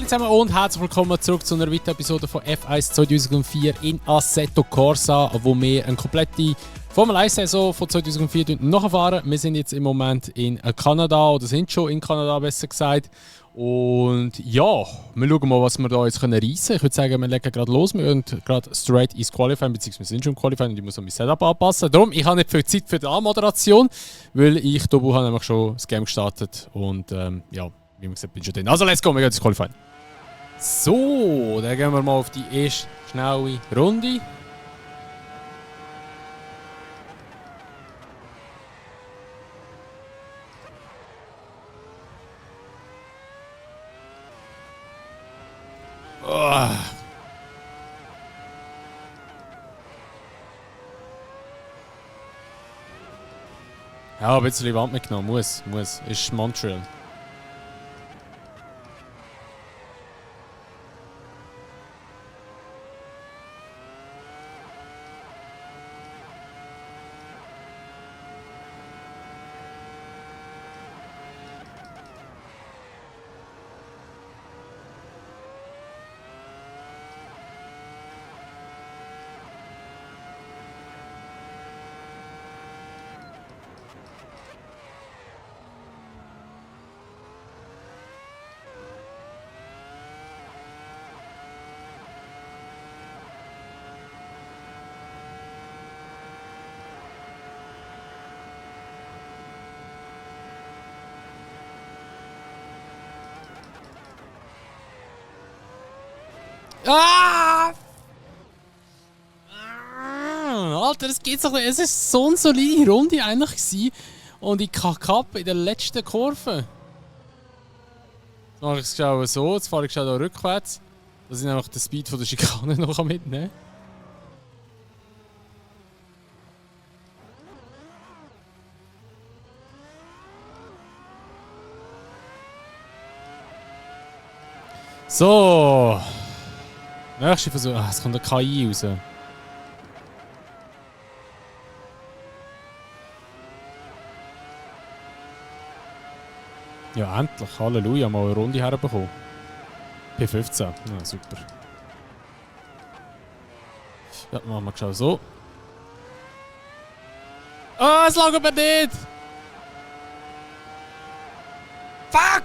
Hallo zusammen und herzlich willkommen zurück zu einer weiteren Episode von F1 2004 in Assetto Corsa, wo wir eine komplette Formel 1-Saison von 2004 nachfahren. Wir sind jetzt im Moment in Kanada, oder sind schon in Kanada, besser gesagt. Und ja, wir schauen mal, was wir da jetzt reissen können. Ich würde sagen, wir legen gerade los. Wir gehen gerade straight ins Qualifying, beziehungsweise wir sind schon im Qualifying und ich muss noch mein Setup anpassen. Darum, ich habe nicht viel Zeit für die Anmoderation, weil ich, Tobu, habe nämlich schon das Game gestartet und ja, wie man gesagt, bin schon drin. Also let's go, wir gehen ins Qualifying. So, dann gehen wir mal auf die erste schnelle Runde. Oh. Ja, ein bisschen Wand mitgenommen. Muss. Ist Montreal. Ah! Alter, das geht's doch nicht. Es ist so eine solide Runde eigentlich gewesen. Und ich kacke in der letzten Kurve. Jetzt mache ich es schon so, jetzt fahre ich schon hier rückwärts. Dass ich nämlich den Speed von der Schikane noch mitnehmen kann. So. Nächster Versuch. Ah, es kommt eine KI raus. Ja, endlich. Halleluja, mal eine Runde herbekommen. P15. Ja, super. Ja, machen wir schon so. Ah, es langt mir nicht! Fuck!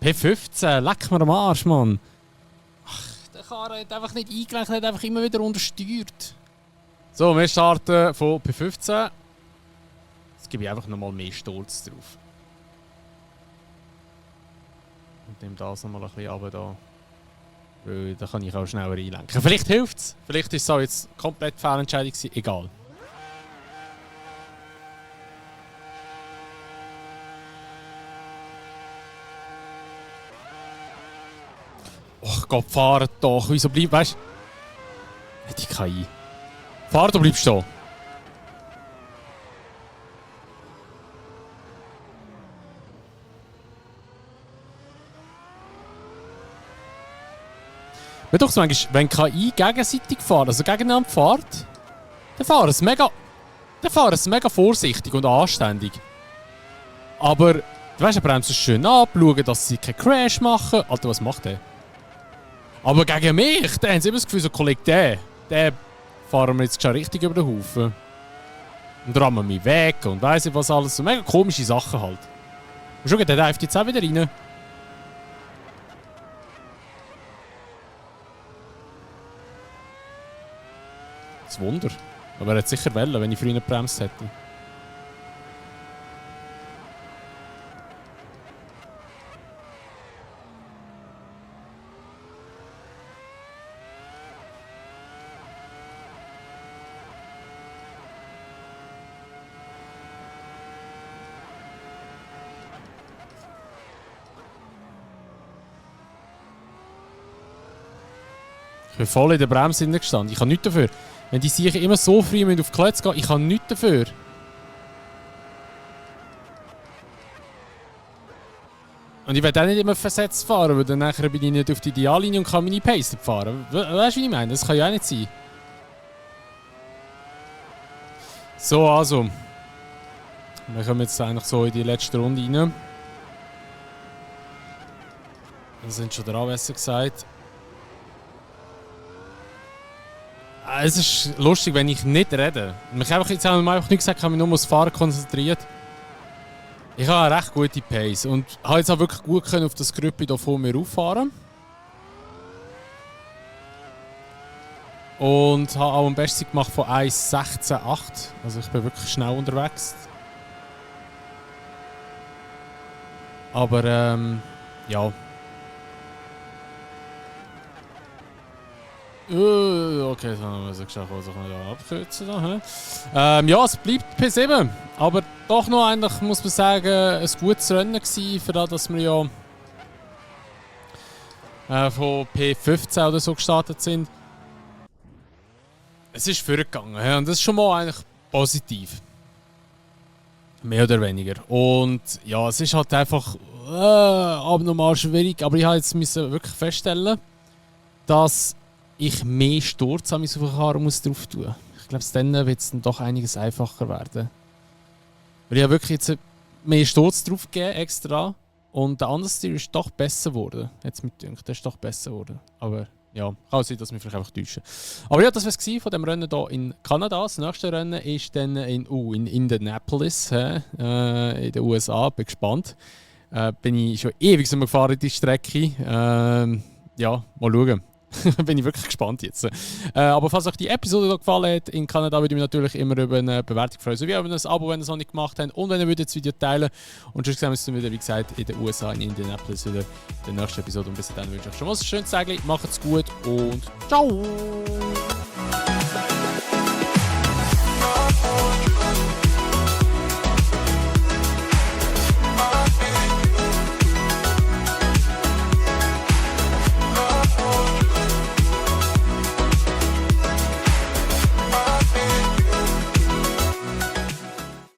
P15, leck mir am Arsch, Mann. Ach, der Karre hat einfach nicht eingelenkt, hat einfach immer wieder untersteuert. So, wir starten von P15. Jetzt gebe ich einfach nochmal mehr Stolz drauf. Und nehme das nochmal ein bisschen runter da. Weil da kann ich auch schneller einlenken. Vielleicht hilft es. Vielleicht ist es auch jetzt komplett Fehlentscheidung gewesen. Egal. Och Gott, fahrt doch. Wieso bleib, weißt du? Die KI. Fahr, du bleibst stehen. Mir doch so manchmal, wenn KI gegenseitig fahren, also gegeneinander fährt, dann fahren sie mega vorsichtig und anständig. Aber, du weißt, er bremst schön ab, schauen, dass sie keinen Crash machen. Alter, was macht der? Aber gegen mich, da haben sie immer das Gefühl, so Kollege, den fahren wir jetzt schon richtig über den Haufen. Und rammen mich weg und weiss ich was alles. So mega komische Sachen halt. Und schau, der läuft jetzt auch wieder rein. Das Wunder. Aber er hätte sicher wollen, wenn ich früher gebremst hätte. Ich bin voll in der Bremse gestanden. Ich habe nichts dafür. Wenn die Siechen immer so früh auf die Klötze gehen, ich habe nichts dafür. Und ich werde auch nicht immer versetzt fahren, weil dann nachher bin ich nicht auf die Ideallinie und kann meine Pace nicht fahren. Weißt du, wie ich meine? Das kann ja auch nicht sein. So, also. Wir kommen jetzt eigentlich so in die letzte Runde rein. Wir sind schon dran, besser gesagt. Es ist lustig, wenn ich nicht rede. Ich habe jetzt einfach nicht gesagt, ich habe mich nur aufs Fahren konzentriert. Ich habe eine recht gute Pace und habe jetzt auch wirklich gut können auf das Grüppli hier vor mir auffahren. Und habe auch am besten gemacht von 1,16,8. Also ich bin wirklich schnell unterwegs. Aber ja. Okay, jetzt haben wir es geschafft, also kann ich abkürzen. Ja, es bleibt P7. Aber doch noch eigentlich, muss man sagen, ein gutes Rennen gewesen, für das, dass wir ja von P15 oder so gestartet sind. Es ist vorgegangen, ja, und das ist schon mal eigentlich positiv. Mehr oder weniger. Und ja, es ist halt einfach abnormal schwierig. Aber ich habe jetzt wirklich feststellen, dass ich mehr Sturz an meinem Karren muss drauf tun. Ich glaube, dann wird es dann doch einiges einfacher werden. Weil ich habe wirklich jetzt mehr Sturz drauf gegeben, extra. Und der andere Stil ist doch besser geworden. Jetzt mit dünkt, der ist doch besser geworden. Aber ja, kann sein, dass wir vielleicht einfach täuschen. Aber ja, das war es von dem Rennen hier in Kanada. Das nächste Rennen ist dann in Indianapolis, in den USA. Bin gespannt. Bin ich schon ewig gefahren, die Strecke. Ja, mal schauen. Bin ich wirklich gespannt jetzt. Aber falls euch die Episode hier gefallen hat in Kanada, würde ich mich natürlich immer über eine Bewertung freuen. Sowie über ein Abo, wenn ihr es noch nicht gemacht habt. Und wenn ihr das Video teilen. Und sonst sehen wir uns dann wieder, wie gesagt, in den USA, in Indianapolis wieder in der nächsten Episode. Und bis dann wünsche ich euch schon mal ein schönes Tag. Macht's gut und ciao!